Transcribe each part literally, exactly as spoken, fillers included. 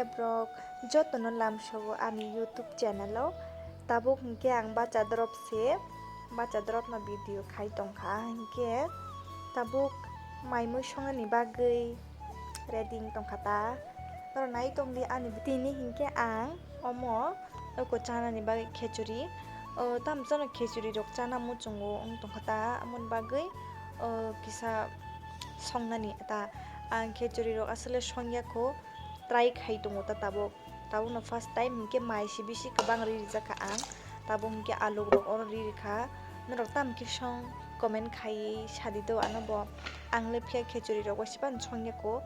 Borok jotono lamsogo ani YouTube channel o. Tabuk hinkhe ang bacha drop se, bacha drop no video khai tongkha hinkhe tabuk mai mui songnani bagwi ready wng tongkha ta. Norok nai tongdi ani tini hinkhe ang omo oko chanani bagwi khechuri. O, tamo chano khechuri rok chana muchungo wng tongkha ta, amoni bagwi, o, kisa songnani ta. Ang khechuri rok aswk le songya kho, try khai tongo ta tabuk. Tabukno first time hinkhe mai se bisi kwbang ri rijak kha ang. Tabuk hinkhe aluk rok oro ri rikha. Norok tamo khe song comment khaiwi sadi do ano bo. Ang le phiya khechuri rok bai se phano songya kho.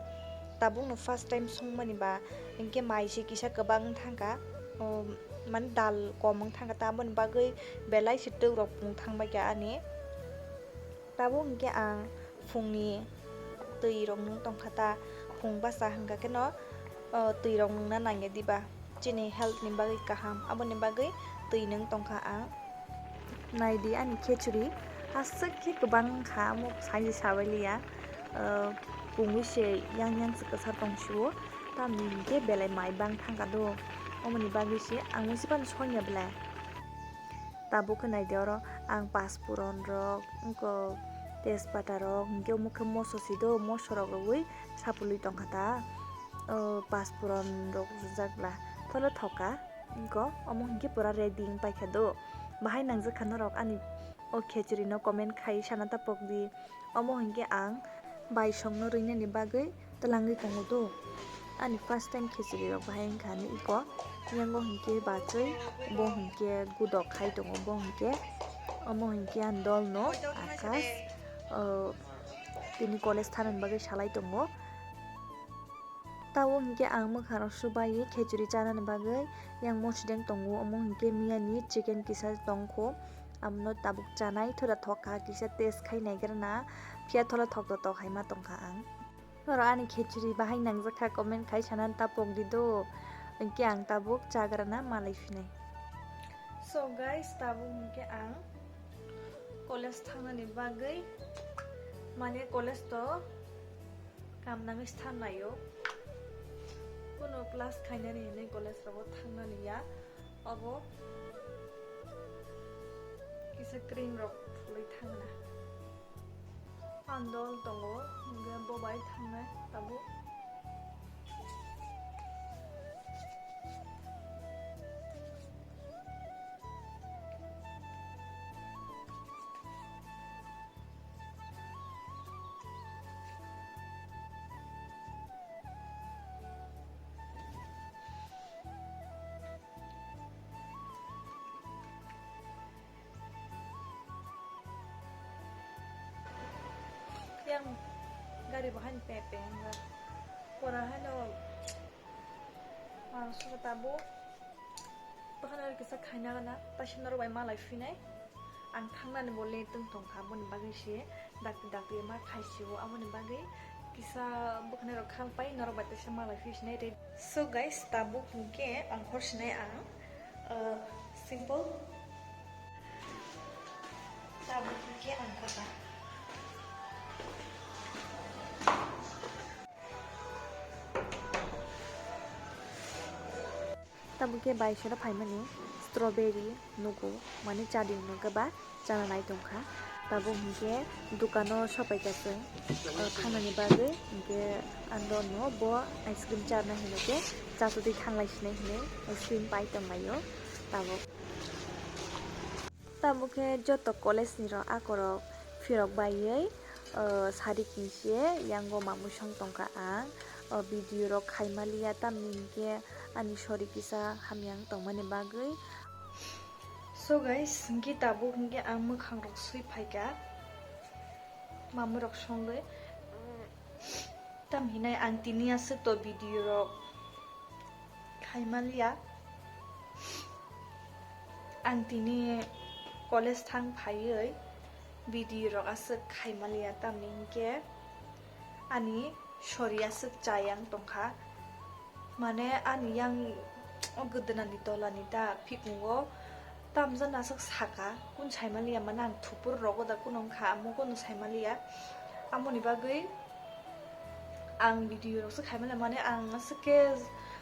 Tabukno first time songmani ba hinkhe mai se kisa kwbang wng thangkha. O, mane dal kom wng thangkha ta, aboni bagwi belai se twk rok pung thangbai kha ani. Tabuk hinkhe ang phungni twi rok nung tongkha ta, phung basa hwnkha kheno, o, twi rok nungna nangya diba, chini health ni bagwi kaham, aboni bagwi twi nung tongkha ang. Naidi ani khechuri aswk khe kwbang wngkha, omo sai se sabai liya, o, pungwi se yang yang se kwsa tong sio, tamni hinkhe belai mai bang thangkha do, omoni bagwi se ang mui se phano songya belai. Tabuk khe naidi oro ang paspuron rok, wngkok tejpata rok, hinkhe omo khe moso si do, moso rok rwui sapului tongkha ta. O paspuron rok rwjak bla tholo thoka, wngkok omo hinkhe pura ready wng paikha do. Bahai nangjak kha norok ani o khechuri no comment khai sana ta pokdi. Omo hinkhe ang baisongno rwinani bagwi twlangwi tongo do. Ani first time khichiri rok bahai wngkha ani iko, yango hinkhe bachwi, bo hinkhe gudok khai tongo, bo hinkhe omo hinkhe ani dolno Akash, o, tini college thanani bagwi salai tongo. Tabuk hinkhe ang mwkhangrok swbaiwi khechuri chanani bagwi yang mosideng tongo, omo hinkhe miyani chicken kisa tongkho, amono tabuk chanai thora thokha, kisa taste khai naigrana, phiya thola thok to tok hai ma tongkha ang. Norok ani khechuri bahai nangjakha comment khai sanani ta pokdi do, hinkhe ang tabuk chagrana malai phinai. So guys, tabuk hinkhe ang college thangnani bagwi, mane college to kam nangwi se thangnai o. Kuno class khainani hinwi college rogo thangnani ya. Obo kisa cream rok phulwi thangna. Andol tongo, hwnkhe bo bai thangnai tabuk. Yang gari bo haino pepe wngkha. Pora haino mangso tabuk. Bakhano kisa khaina gana, taisa norok bai malai phinai. Ang thangnani bo late wng tongkha, aboni bagwi se dakti dakti ma khaisio, aboni bagwi kisa bwkhanai rok khang pai norok bai taisa malai phi sinai ready. So guys, tabuk hinkhe ang hor sinai ang, uh, simple. Tabuk hinkhe ang kota. Tabuk khe baisora phaimani strawberry nugo, mane chadi hwnwi khe ba chana nai tongkha. Tabuk hinkhe dukano sopaikha chwng, o, thangnani bagwi, hinkhe andorno bo ice cream charna hinwi khe chatudi thanglai sinai hinwi ice cream pai tonglaio tabuk. Tabuk khe joto college ni rok akorok phirok baiwi, o, sari kinse yango mamwi song tongkha ang. O video rok khaimaliya tamni hinkhe ani sori kisa hamya wng tongmani bagwi. So guys, hinkhe tabuk hinkhe ang mwkhang rok sui phaikha mamwi rok songwi. Tam hinai ang tini aswk to video rok khaimaliya. Ang tini college thang phaiwi video rok aswk khaimaliya, tamni hinkhe ani sori aswk chayang tongkha. Mane ani yang o gwdwnani tolani ta phikmungo tamjani aswk saka, kun saimaliya, mane ang thupur rogo da kun wngkha, amo kunu saimaliya. Amoni bagwi ang video rok se khaimaliya, mane ang aswk khe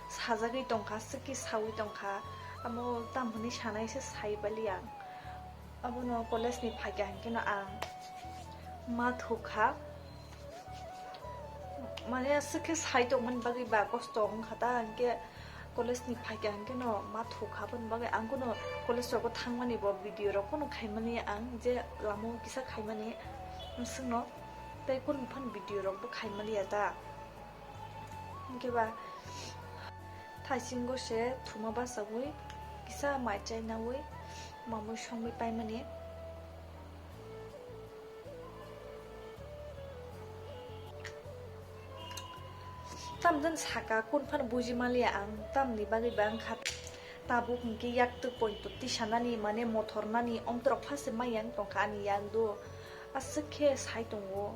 sajagwi tongkha, swkhe sawi tongkha, amo tamo hwnwi sanai se sai bali ang. Abono college ni phaikha hinkhe no ang ma thukha, mane swkhe sai tongmani bagwi ba kosto wngkha ta, hinkhe college ni phaikha hinkhe no ma thukha, aboni bagwi ang kuno college rogo thangmani bo video rok kuno khaimani ang, je lama o kisa khaimani, nwswkno tei kunu phano video rok bo khaimaliya ta. Hinkhe ba thaisingo se thuma bachaui kisa mai chainaui mamui songwi paimani. Tamjani saka kun phano buji maliya ang, tamni bagwi ba wngkha tabuk hinkhe yaktwk poito tisanani, mane mothornani omtrok phase mai yang tongkha ani yakdo, aswk khe sai tongo.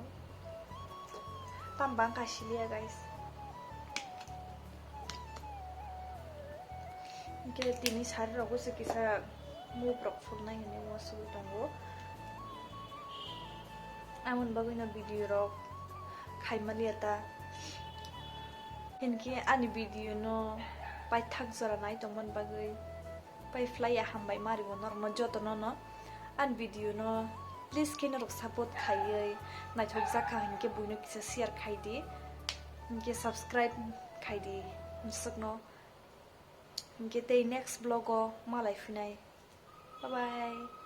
Tam bang kasiliya, guys. Hinkhe tini sari rogo se kisa muk rok phulnai hinwi uansugwi tongo. Amoni bagwino video rok khaimaliya ta. Hinkhe ani video no paithak jora nai tongmani bagwi pai phlaiya hambai mari bo norokno jotono no. Ani video no please khe norok support khaiwi naithok jakha hinkhe buino kisa share khaidi, hinkhe subscribe khaidi nwswkno, hinkhe tei next vlog o malai phinai. Bye bye.